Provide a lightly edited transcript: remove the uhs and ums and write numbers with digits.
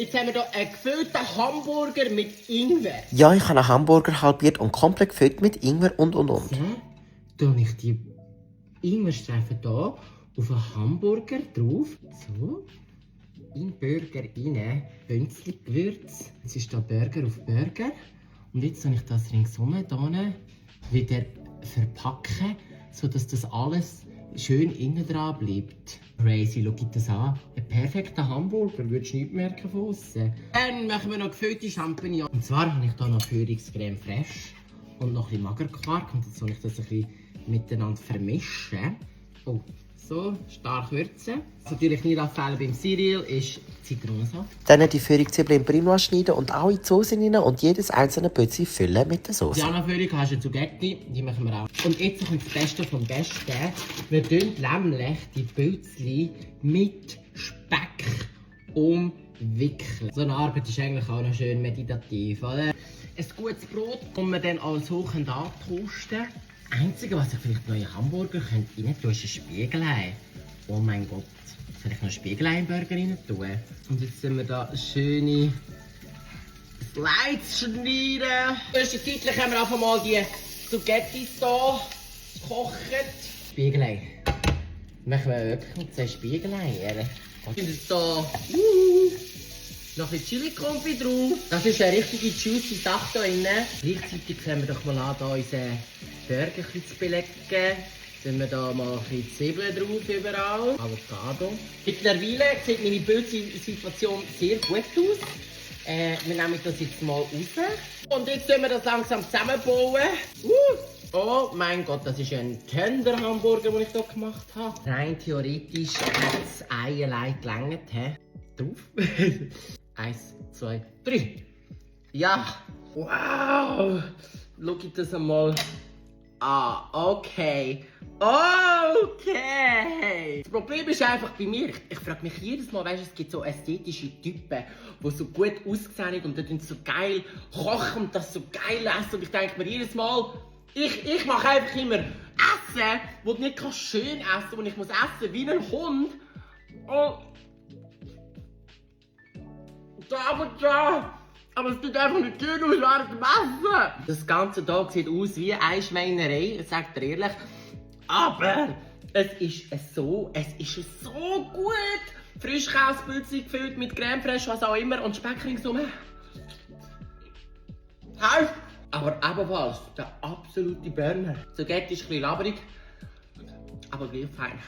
Jetzt haben wir hier einen gefüllten Hamburger mit Ingwer. Ja, ich habe einen Hamburger halbiert und komplett gefüllt mit Ingwer und. So, tue ich die Ingwerstreifen hier auf einen Hamburger drauf. So, in den Burger rein. Bünzli Gewürz. Jetzt ist hier Burger auf Burger. Und jetzt tue ich das ringsum hier wieder verpacken, sodass das alles schön innen dran bleibt. Crazy, schau das an. Ein perfekter Hamburger, würdest du nicht merken von außen. Dann machen wir noch gefüllte Champignons. Und zwar habe ich hier noch Führungscreme Fraiche und noch ein bisschen Magerquark. Und jetzt soll ich das ein bisschen miteinander vermischen. Oh, so stark würzen. Was natürlich nicht abfällt beim Cereal ist Zitronensaft. Dann die Führungszwiebeln in Primo schneiden und auch in die Soße rein und jedes einzelne Pötzchen füllen mit der Soße. Die Anführung hast du Zugetti, die machen wir auch. Und jetzt kommt das Beste vom Besten. Wir tun nämlich die Pölzchen mit Speck umwickeln. So eine Arbeit ist eigentlich auch noch schön meditativ, oder? Ein gutes Brot kann man dann als hoch antoasten. Das Einzige, was ich vielleicht noch in Hamburger rein tun, ist ein Spiegelei. Oh mein Gott, soll ich noch ein Spiegelei im Burger rein tun? Und jetzt sind wir da eine schöne Slides schneiden. Zwischenzeitlich haben wir einfach mal die Spaghettis hier gekocht. Spiegelei. Machen wir wirklich mit so Spiegelei. Und jetzt hier noch ein bisschen Chili-Konfi drauf. Das ist eine richtige juicy Sache hier drin. Gleichzeitig fangen wir doch mal an, hier unseren Burger ein bisschen zu belegen. Jetzt haben wir hier mal ein bisschen Zwiebeln drauf überall. Avocado. Mittlerweile sieht meine Pilzsituation sehr gut aus. Wir nehmen das jetzt mal raus. Und jetzt tun wir das langsam zusammenbauen. Oh mein Gott, das ist ein Tender-Hamburger, den ich hier gemacht habe. Rein theoretisch hat das Ei allein gelangt. Drauf. 1, 2, 3. Ja. Wow. Schau ich das einmal. Ah, okay. Okay. Das Problem ist einfach bei mir, ich frage mich jedes Mal, weißt, es gibt so ästhetische Typen, die so gut aussehen und die so geil kochen und das so geil essen. Und ich denke mir jedes Mal, ich mache einfach immer Essen, das du nicht schön essen kannst, und ich muss essen wie ein Hund. Oh. Aber es sieht einfach nicht schön aus während dem Essen. Das ganze Tag sieht aus wie eine Schweinerei, sagt er ehrlich. Aber es ist so gut. Frischkäsepülzchen gefüllt mit Creme Fraiche, was auch immer, und Speck ringsum. Heiß, aber ebenfalls der absolute Burner. So geht ist ein bisschen laberig, aber gleich fein.